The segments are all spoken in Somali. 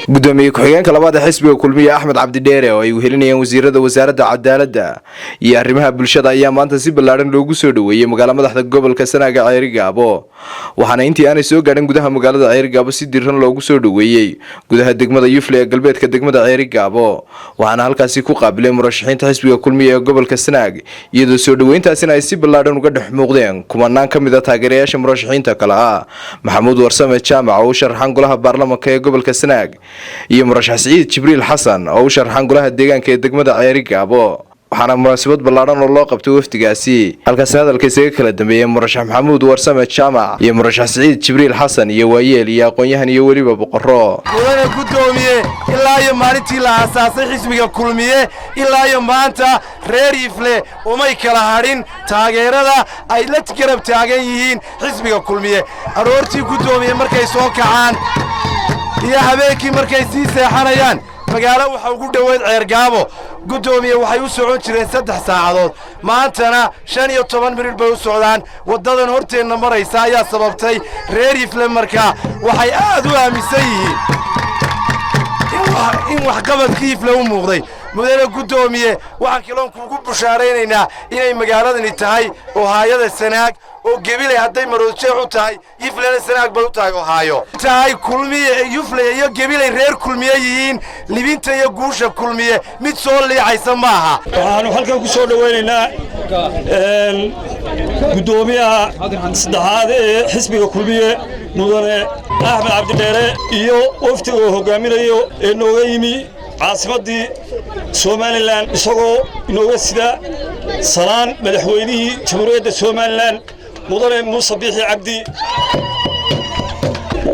Gudoomiye ku-xigeenka labaad ee xisbiga Kulmiye, Axmed Cabdidheere, oo ay wehelinayaan wasiirada wasaaradda cadaaladda iyo arrimaha bulshada, ayaa maanta si ballaadhan loogu soo dhaweeyey magaala madaxda gobolka Sanaaga, Ceerigaabo. Waxaana intii aanay soo gaadhin gudaha magaalada Ceerigaabo si diran loogu soo dhaweeyey gudaha degmada Yufle ee galbeedka degmada Ceerigaabo. Waxaana halkaasi ku qaabilay murashaxiinta xisbiga Kulmiye ee gobolka Sanaag, iyadoo soo dhaweyntaasina ay si ballaadhan uga dhex muuqdeen kumanaan ka mid a taageerayaasha murashaxiinta kale ah Maxamuud Warsame Jaamac oo u sharaxan golaha baarlamanka ee gobolka Sanaag iyo murashax Siciid Jibriil Xasan oo u sharaxan golaha deegaanka ee degmada Ceerigaabo. Waxaana munaasabad ballaadhan oo loo qabtay wafdigaasi halkaasi hadalka isaga kala dambeeyey murashax Maxamuud Warsame Jaamac iyo murashax Siciid Jibriil Xasan iyo waayeel iyo aqoon-yahan iyo weliba boqorro. Mudane guddoomiye, ilaa iyo maalintii la aasaasay xisbiga Kulmiye ilaa iyo maanta, reer Yifle umay kala hadhin taageerada ay la garab taagan yihiin xisbiga Kulmiye. Aroortii, guddoomiye, markay soo kacaan iyo habeenkii markay sii seexanayaan, magaalo waxa ugu dhoweyd Ceergaabo, guddoomiye, waxay u socon jireen 3 saacadood. Maantana 15 minidh bay u socdaan. Waddadan horteenna maraysa ayaa sababtay. Reer Yifle markaa waxay aad u aaminsan yihiin in waxqabadkii Yifle u muuqday. Mudane guddoomiye, waxaan kaloon kuugu bushaaraynaynaa inay magaaladani tahay Ohaayada Sanaag, oo Gebilay hadday Maroodjeex u tahay, Yiflena Sanaag bay u tahay Ohaayo tahay. Kulmiye, Yufle iyo Gebilay reer Kulmiye yihiin. Libinta iyo guusha Kulmiye mid soo liicaysa maaha. Waxaannu halkan ku soo dhowaynaynaa guddoomiyaha saddexaad ee xisbiga Kulmiye, mudane Axmed Cabdidheere, iyo wafdiga uu hogaaminayo ee nooga yimi caasimaddii Somaliland, isagoo inooga sida salaan madaxweynihii Jamhuuriyadda Somaliland, mudane Muuse Biixi Cabdi.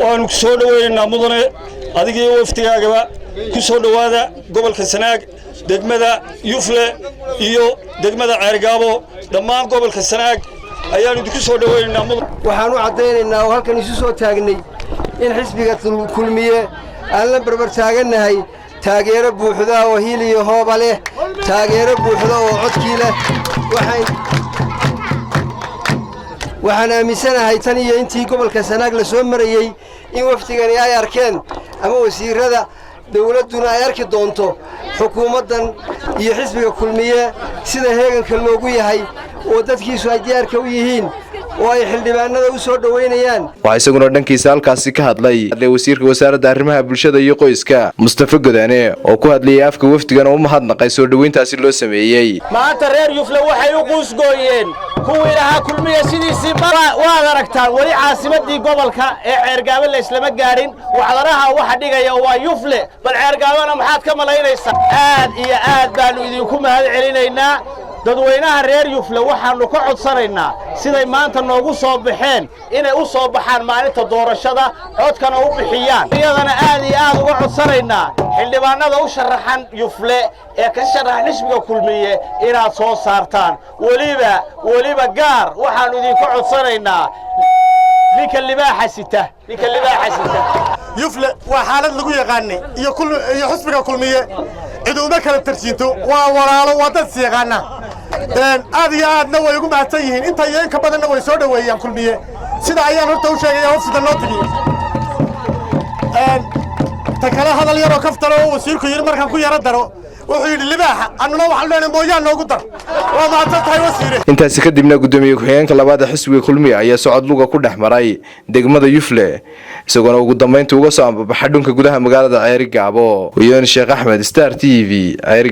Waannu ku soo dhowaynaynaa, mudane, adigii wafdigaagaba. Ku soo dhowaada gobolka Sanaag, degmada Yufle iyo degmada Ceergaabo, dhammaan gobolka Sanaag ayaannu idinku soo dhowaynaynaa. Waxaan u caddaynaynaa oo halkan isu soo taagnay in xisbiga Kulmiye aan la barbar taagannahay taageero buuxda oo hiil iyo hooba leh, taageero buuxda oo codkii leh. Waxaan aaminsanahay tan iyo intii gobolka Sanaag la soo marayey in wafdigani ay arkeen ama wasiirrada dawladduna ay arki doonto xukuumaddan iyo xisbiga Kulmiye sida heeganka loogu yahay oo dadkiisu ay diyaarka u yihiin oo ay xildhibaanada u soo dhowaynayaan. Waxaa isaguna dhankiisa halkaasi ka hadlay wasiirka wasaaradda arrimaha bulshada iyo qoyska, Mustafa Godane, oo ku hadlayay afka wafdigan oo u mahadnaqay soo dhoweyntaasi loo sameeyey. Maanta reer Yufle waxay u quusgooyeen kuwii lahaa Kulmiya sidiisii. Waad aragtaan, weli caasimadii gobolka ee Ceergaabo la islama gaadhin. Wacdaraha waxa dhigaya waa Yufle, bal Ceergaabona maxaad ka malaynaysaa? Aad iyo aad baannu idinku mahad celinaynaa. Dadweynaha reer Yufle waxaannu ka codsanaynaa siday maanta noogu soo baxeen inay u soo baxaan maalinta doorashada, codkana u bixiyaan. Iyadana aad iyo aad uga codsanaynaa xildhibaanada u sharaxan Yufle ee ka sharaxan xisbiga Kulmiye inaad soo saartaan. Weliba weliba gaar waxaannu idinka codsanaynaa ninka libaaxa sita, ninka libaaxa sita. Yufle waa xaalad lagu yaqaanay iyo xisbiga Kulmiye cid uma kala tarjiinto. Waa walaalo, waa dad is yaqaana. Aad iyo aadna way ugu mahadsan yihiin. Inta iyo in ka badanna way soo dhoweeyaan Kulmiye. Sida ayaan horta u sheegaya wafsida noo tigi. Ta kale, hadal yaroo kaftalo oo wasiirku yidhi markaan ku yaro daro, wuxuu yidhi libaaxa, annuna waxaan leenahay mooyaan noogu dar. Waa mahadsan tahay, wasiire. Intaasi kadibna gudoomiye ku-xigeenka labaad ee xisbiga Kulmiye ayaa socod luga ku dhex maray degmada Yufle, isagoona ugu dambeyntii uga soo ambabaxa dhunka gudaha magaalada Ceeri Gaabo. Wayoon Sheekh Axmed, Star TV, Ceeri.